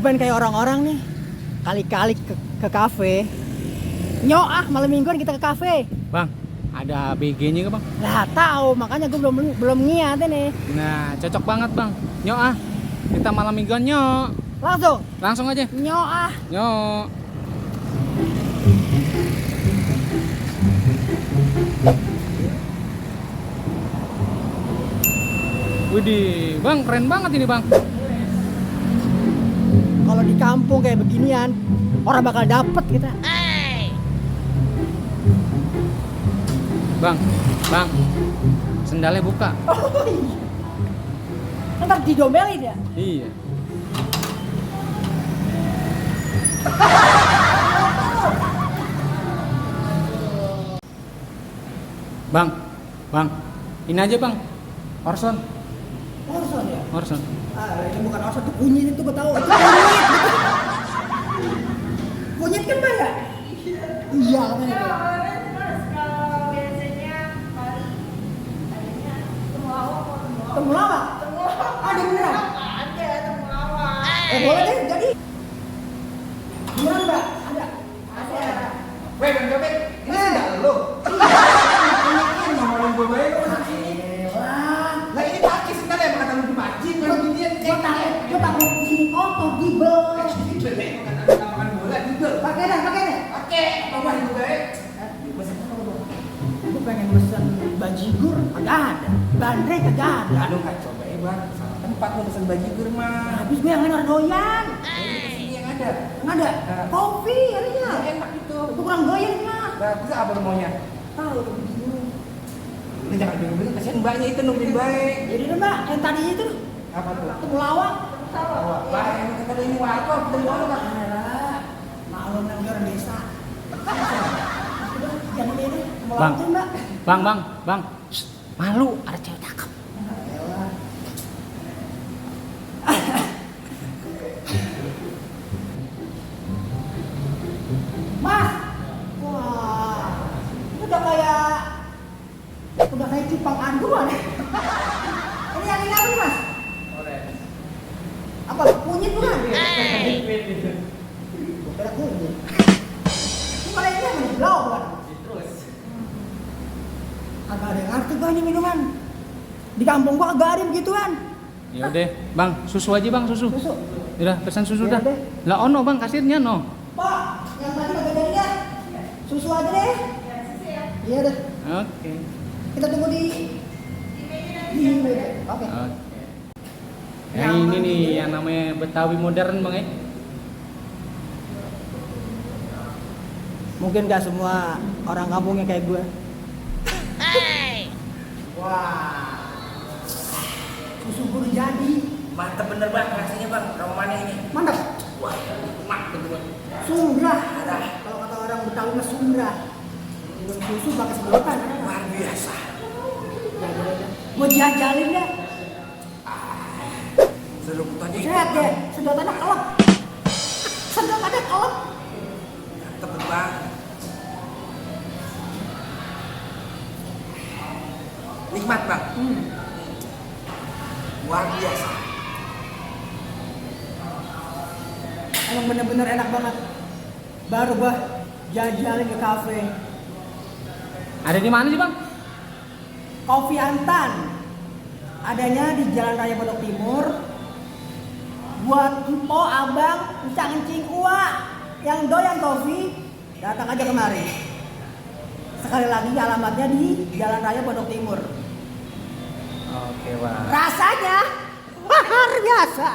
Gue pengen kayak orang-orang nih. Kali-kali ke kafe. Malam mingguan kita ke kafe. Bang, ada BG-nya nggak bang? Lah tahu, makanya gue belum ngiat nih. Nah, cocok banget bang. Kita malam mingguan Langsung aja. Nyok. Widih, bang keren banget ini bang. Kalau di kampung kayak beginian, orang bakal dapet kita. Bang, sendalnya buka. Oh, iya. Ntar didomelin ya? Iya. Bang, ini aja bang. Orson Ya? Orson. Ini bukan Orson, itu kunyit itu gue tahu. Itu kunyit. Kunyit kan Pak ya? Iya katanya itu. Temulawak? Ada beneran? Boleh deh, jadi. Beneran Mbak? Ada? Weh, Bang Jobek, ini sendal lo. Ini ngomongin gue baik orang sini. Lah ini pakai sendal yang kata lu dimacin, kalau ginian Gue takut sini kotor, gibel. kata makan bola juga. Pakai deh. Pakai, coba itu baik. Gue pengen pesen bajigur, kagak ada. Bandrek kagak ada. Aduh, nggak coba ya bang. Salah tempat lo pesen bajigur mah. Habis gue yang lain orang doyan. Ini yang ada. Nggak ada? Kopi adanya. Ya, enak itu. Itu kurang doyan mah. Bagus apa lu maunya? Tahu udah begini. Lu jangan bingung-bingung, kasihan mbaknya itu nungguin baik. Jadi deh Mbak, yang tadi itu Apa tuh? temulawak. Baik, kata ini warkop, dan bola bang. Alah, maklum yang orang desa. Jadi ini temulawak Bang. tuh Mbak. Bang. Shh, malu, ada cewek cakep. Mas, wah, itu udah kayak cupang anduan. Ini yang ini apa nih, Mas? Apa kunyit bukan? Gue kira kunyit. Ini malah ini apa nih? Blau bukan? Agak ada yang ngerti gua ini minuman. Di kampung gua agak ada begituan. Ya udah, bang, susu aja bang, susu. Susu. Udah, pesan susu Ya dah. udah. Lah ono bang, kasirnya no. Pak, yang tadi kagak jadi ya. Susu aja deh. Iya deh. Oke. Kita tunggu di meja. Oke. Yang ini nih, yang namanya Betawi modern bang ya. Mungkin gak semua orang kampungnya kayak gue. Wah, susu gue udah jadi. Mantep bener bang, rasanya bang. Aroma mana ini? Mantap. Wah, mantep bener. Sumbrah. Kalau kata orang Betawi mah sumbrah. Minum susu pakai sedotan. Luar biasa. Gue jajalin deh. Seruputannya itu. Lihat deh, sedotannya kelep. Sedotannya kelep. Mantep bang. Nikmat bang. Luar biasa. Emang bener-bener enak banget. Baru gua jajalin ke kafe. Ada di mana sih bang? Kopi Antan. Adanya di Jalan Raya Pondok Timur. Buat empo, abang, bisa ngencing uak yang doyan kopi, datang aja kemari. Sekali lagi alamatnya di Jalan Raya Pondok Timur. Oke bang. Rasanya luar biasa.